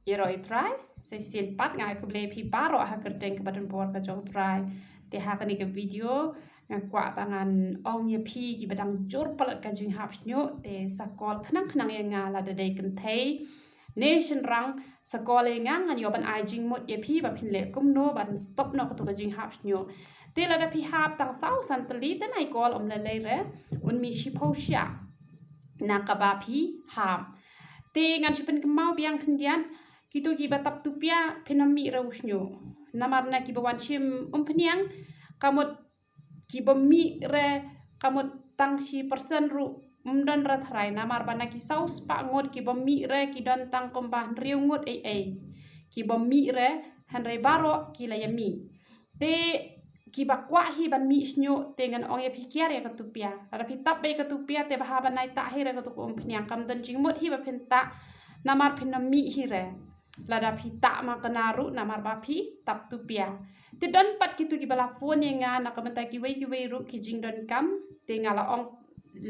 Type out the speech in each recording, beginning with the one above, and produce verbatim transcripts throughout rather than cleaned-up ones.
Ïaroh ïa u Trai, sa shisien pat nga ai khublei ïa phi baroh ha ka kyrteng kaba donbor ka jong u Trai. Te ha kane ka video nga kwah ba ngan ong ïa phi kiba dang jur palat ka jinghap shñiuh, te sa call khnang khnang ïa nga lada dei kynthei ne shynrang, sa call ïa nga, ngan ïoh ban ai jingmut ïa phi ba phin leh kumno ban stop noh katu ka jinghap shñiuh. Te lada phi hap tang saw san tylli, te nai call, ym lei lei re, un mih shiphew shiah na kaba phi hap. Te ngan shu pynkynmaw biang khyndiat, kito kiba tap tu pia phin ym mih re u shñiuh. Namar na kiba wan shim umphniang, ka mut kiba mih re, ka mut tang shi percent ruh ym don re tharai, namar ba na ki saw spah ngut kiba mih re ki don tang kumba hynriew ngut ei ei kiba mih re, hynrei baroh ki la ïa mih. Te kiba kwah hi ban mih shñiuh, te ngan ong ïa phi kiar ïa katu pia. Lada phi tap beit katu pia, te bha ban nai tah hi re katu ka umphniang, kam don jingmut hi ba phin tah, namar phin ym mih hi re lada phi tah ma kane ruh, namar ba phi tap tu pia. Te don pat kito kiba la phone ïa nga na ka bynta kiwei kiwei ruh ki jingdonkam, te nga la ong,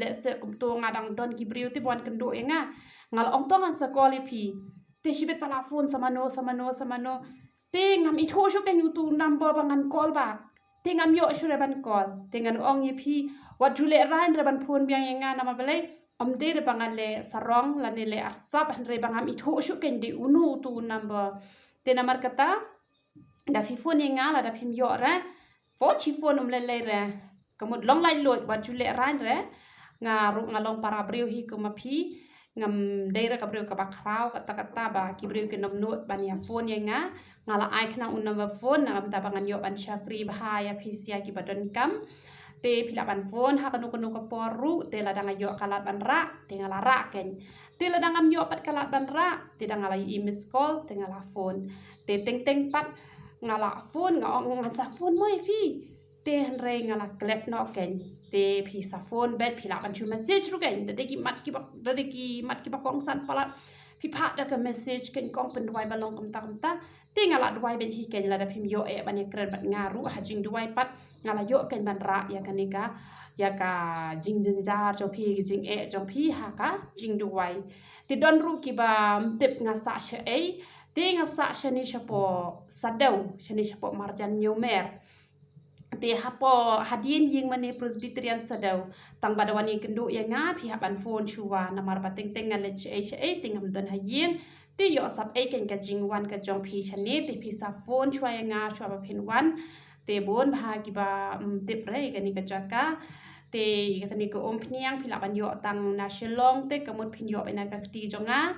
lehse shisha kumto nga dang don ki briew te ba wan kynduh ïa nga, nga la ong to ngan sa call ïa phi. Te shibit pat la phone, sa mano, sa mano, sa mano. Te ngam ithuh shuh keiñ utu u number ba ngan call back. Te ngam ïoh shuh re ban call. Te ngan ong ïa phi, wat ju lehraiñ re ban phone biang ïa nga, namar balei, ym dei re ba ngan leh sarong lane leh arsap, hynrei ba ngam ithuh shuh keiñ dei uno utu u number. Te namar kata, da phi phone ïa nga, lada phim ïoh re, phone shi phone, ym lei lei re. Ka mut long laitluid, wat ju lehraiñ re. Nga ruh nga long para briew hi kum ma phi. Ngam dei re ka briew kaba khraw katta katta ba ki briew kin ym nud ban ïa phone ïa nga. Nga la ai khnang u number phone na ka bynta ba ngan ïoh ban shakri bha ïa phi sha kiba donkam. Te phi lah ban phone ha kano kano ka por ruh, te lada nga ïoh ka lad ban rah, te nga la rah keiñ. Te lada ngam ïoh pat ka lad ban rah, te da nga la ïohi missed call, te nga la phone. Te teng teng pat nga la phone, nga ong ngan sa phone mo ïa phi. Te hynrei nga la klet noh keiñ. Te phi sa phone beit, phi lah ban shu message ruh keiñ. Da dei ki mat kiba, da dei ki mat kiba kongsan palat, phi phah da ka message keiñ, kong pynduwai ba long kumta kumta. Te nga la duwai beit hi keiñ, lada phim ïoh eh ban ïakren bad nga ruh ha jingduwai pat, nga la ïoh keiñ ban rah ïa kane ka, ïa ka jingjynjar jong phi, ka jingeh jong phi ha ka jingduwai. Te don ruh kiba ym tip nga sah shaei, te nga sah shane shapoh Sadew, shane shapoh Marjan Ñiewmer. Te hapoh hadien ïing mane Presbyterian Sadew. Tang ba da wan ïakynduh ïa nga, phi hap ban phone shuwa, namar ba teng teng nga leit shaei shaei, te ngam don ha ïing. Te ïoh sap ei keiñ ka jingwan ka jong phi shane, te phi sa phone shuwa ïa nga shuwa ba phin wan. Te bun bha kiba ym tip re ïa kane ka jaka. Te ïa kane ka umphniang phi lah ban ïoh tang na Shillong, te ka mut phin ïoh beit na ka kti jong nga.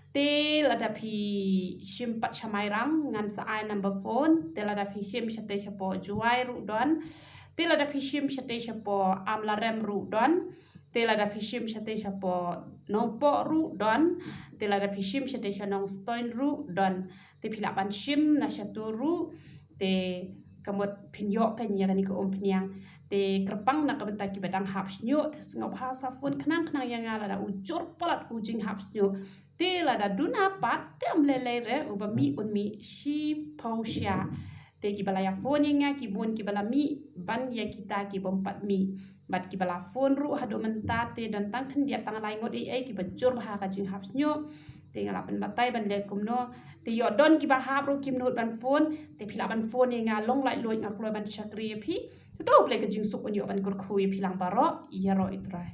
Te lada phi shim pat sha Mairang, ngan sa ai number phone. Te lada phi shim shatei shapoh Jowai ruh don. Te lada phi shim shatei shapoh Amlarem ruh don. Te lada phi shim shatei shapoh Nongpoh ruh don. Te lada phi shim shatei sha Nongstoiñ ruh don. Te phi lah ban shim na shato ruh. Te ka mut phin ïoh keiñ ïa kane ka umphniang. Te kyrpang na ka bynta kiba dang hap shñiuh, te sngewbha sa phone khnang khnang ïa nga lada u jur palat u jinghap shñiuh. Te lada duna pat, te ym lei lei re, uba mih un mih shiphew shiah. Te kiba la ïa phone ïa nga, ki bun kiba la mih, ban ïa kita ki bym pat mih. Bad kiba la phone ruh haduh mynta, te don tang khyndiat tang lai ngut ei ei kiba jur bha ka jinghap shñiuh. Te nga la pynbatai ban leh kumno. Te ïoh don kiba hap ruh kim nud ban phone, te phi lah ban phone ïa nga, long laitluid, nga kloi ban shakri ïa phi. Te to U Blei ka jingsuk un ïoh ban kyrkhu ïa phi lang baroh, ïaroh ïa U Trai.